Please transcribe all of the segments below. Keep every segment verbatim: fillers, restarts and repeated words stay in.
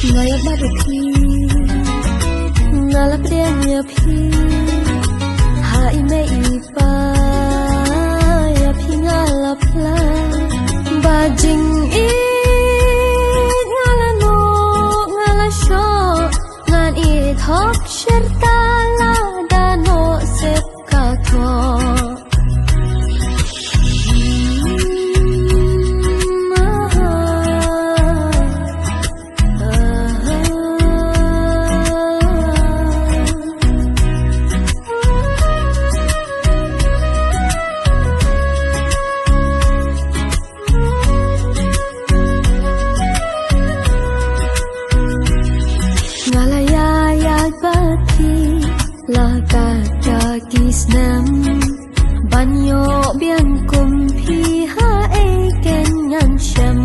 Nga ïa bad phi, nga la pdiang ïa phi. Ha i mei i pa ïa phi nga la pla. Ba jingïeit nga la noh, nga la shoh. Ngan ïeit hok sher ta la da noh sep ka thoh. Nga la ïaid bad phi la katta ki snem. Ban ïoh biang kum phi ha ei ken ngan shem.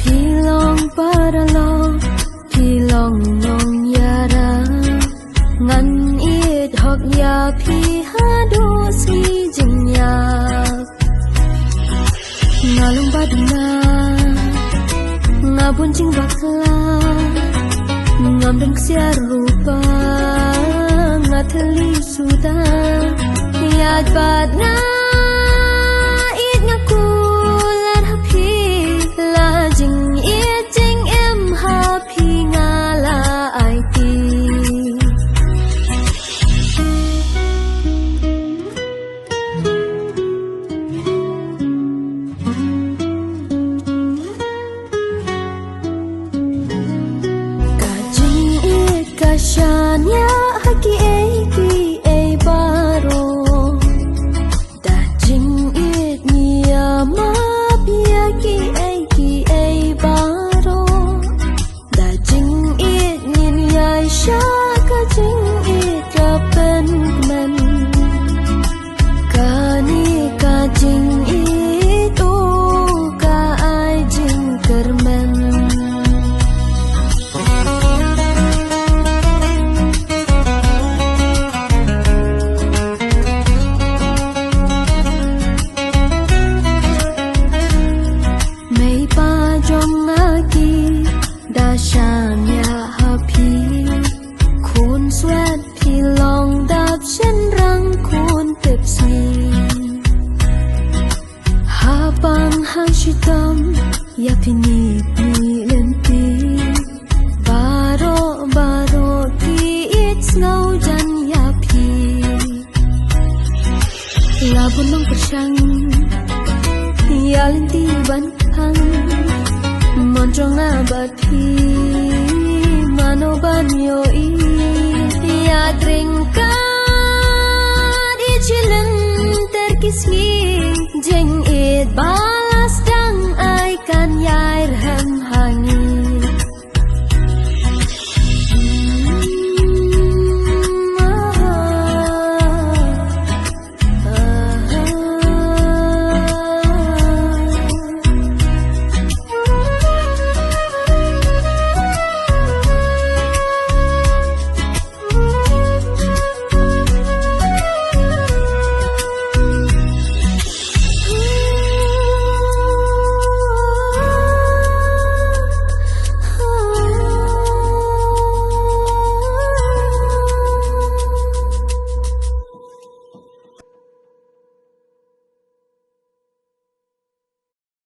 Phi long paralok, phi long nongïarap. Ngan ïeit hok ïa phi haduh sngi jingïap. Nga long bad nga, nga bun jingbakla. Ngam don ksiar rupa, nga thylli suda. Ïeit bad nga, ïeit nga kular ha phi. La jingïeit jingim ha phi nga la aiti. Ka jingïeit ka shaniah ha kiei kiei baroh. Da jingïeit ngi ïa map ïa kiei kiei baroh. Da jingïeit ngin ïaishah ka jingïeit ka pynkmen. Kane ka jingïeit, oh, ka ai jingkyrmen. Mei pa jong nga ki da shaniah ha phi. Khun swet phi long dap shynrang khun tipsngi. Ha pang ha shitom ïa phi ni phi lynti. Baroh baroh ki ïeit sngew jan ïa phi. La bun long pyrshang ïa lynti ban khang. Mon jong nga bad phi mano ban ïohi. Ïa ryngkat ïeit shilynter ki sngi. Jingïeit ba